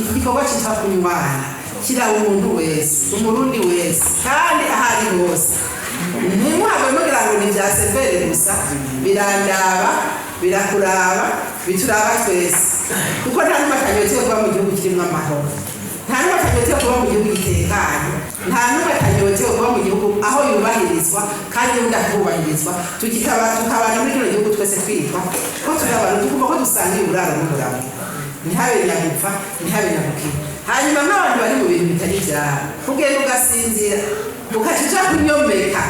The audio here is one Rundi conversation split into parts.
Iki gikorwa cyitwa kunywana kiraba umuntu wese, Umurundi wese, kandi aho ari hose. Ntimwave mugira ngo ni ibya CVR gusa. Birandaba, birakuraba, bituraba twese, kuko nta n'umwe atanyotewe kuba mu gihugu kirimo amahoro, nta n'umwe atanyotewe kuba mu gihugu gitekanye, nta n'umwe atanyotewe kuba mu gihugu aho yubahirizwa kandi undi akubahirizwa, tukikaba tukabana muri kino gihugu twese twitwa ko turi abantu, tukumva ko dusangiye uburaro n'uburamu, ntihabe nyagupfa, ntihabe nyagukira. Hanyuma nk'abantu bari mu bintu bitari ibyabo, kugenda ugasinzira, ukaca uja kunyomeka,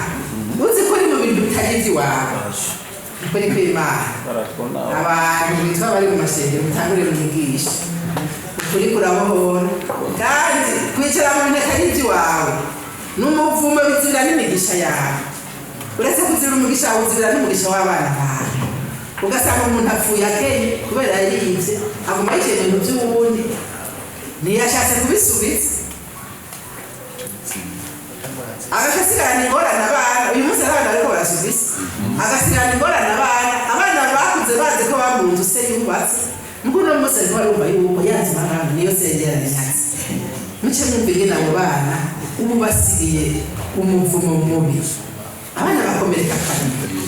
uzi ko uri mu bintu bitari iby'iwawe, ukuri kw'Imana. Abantu bitwa bari mu mashengero, mutangure mwigisha ukuri kurabohora. Kandi kwicara mu bintu atari iby'iwawe ni umuvumo, bizibira n'imigisha yawe. Uretse kuzibira umugisha wawe, uzibira n'umugisha w'abana bawe. Ugasanga umuntu apfuye akenye kubera yariyivye, aguma yicaye ibintu by'uwundi, ntiyashatse kubisubiza, agasigarana ingorane abana. Uyu munsi abana bariko barasubiza, agasigarana ingorane abana. Abana bakuze bazi ko bamunze se yubatse, muko uno munsi ariko barumva yuko yanze amagambo niyo sengerane nyatsi. Muce mwumva ingene abo bana ubu basigiye umuvumo mubi. Abana bakomereka kabiri,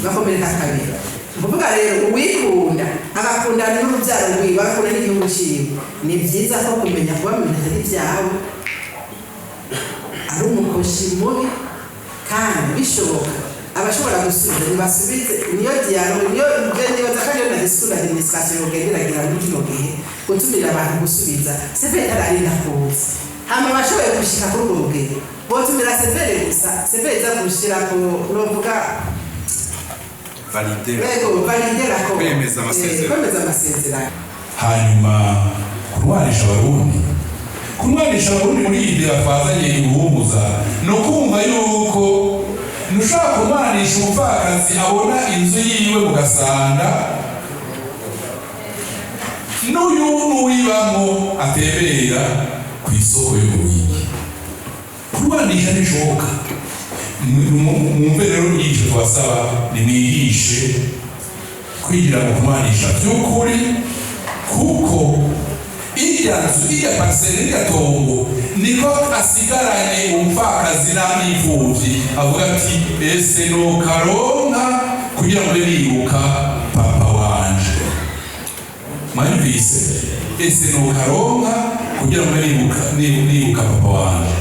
bakomereka kabiri. Ukuvuga rero, uwikunda agakunda n'urubyaro rwiwe, agakunda n'igihugu ciwe, ni byiza ko kumenya kuba mu bintu atari ibyawe ari umukoshi mubi. Kandi bishoboka, abashobora gusubiza ntibasubize. Niyo dialogue, niyo nibaza ko ariyo na discours d'administration yogenderagira muri kino gihe, gutumira abantu gusubiza. CVR itararinda kuza, hama abashoboye gushika kuri urwo rugero botumira CVR gusa. CVR iza gushirako, novuga Valider. Yego, valider l'accord. Kwemeza amasezerano. Kwemeza amasezerano. Hanyuma kunwanisha Abarundi, kunwanisha Abarundi muri iyi nzira twazanye ibuhumuza, ni ukumva yuko ntushobora kunwanisha umupfakazi abona inzu yiwe mu Gasanda n'uyu n'uwibamwo atembera ku isoko yo mu Ruyigi. Kunwanisha ntibishoboka. Mwumve rero, inyigisho tubasaba, nimwigishe kwigira mu kunwanisha by'ukuri, kuko irya nzu, irya parcelle, irya tongo niko asigaranye umupfakazi n'imfuvyi, avuga ati: "Ese nokaronka kugira ngo mbe nibuka papa wanje?" Mwanyumvise? Ese nokaronka kugira ngo mbe nibuka papa wanje?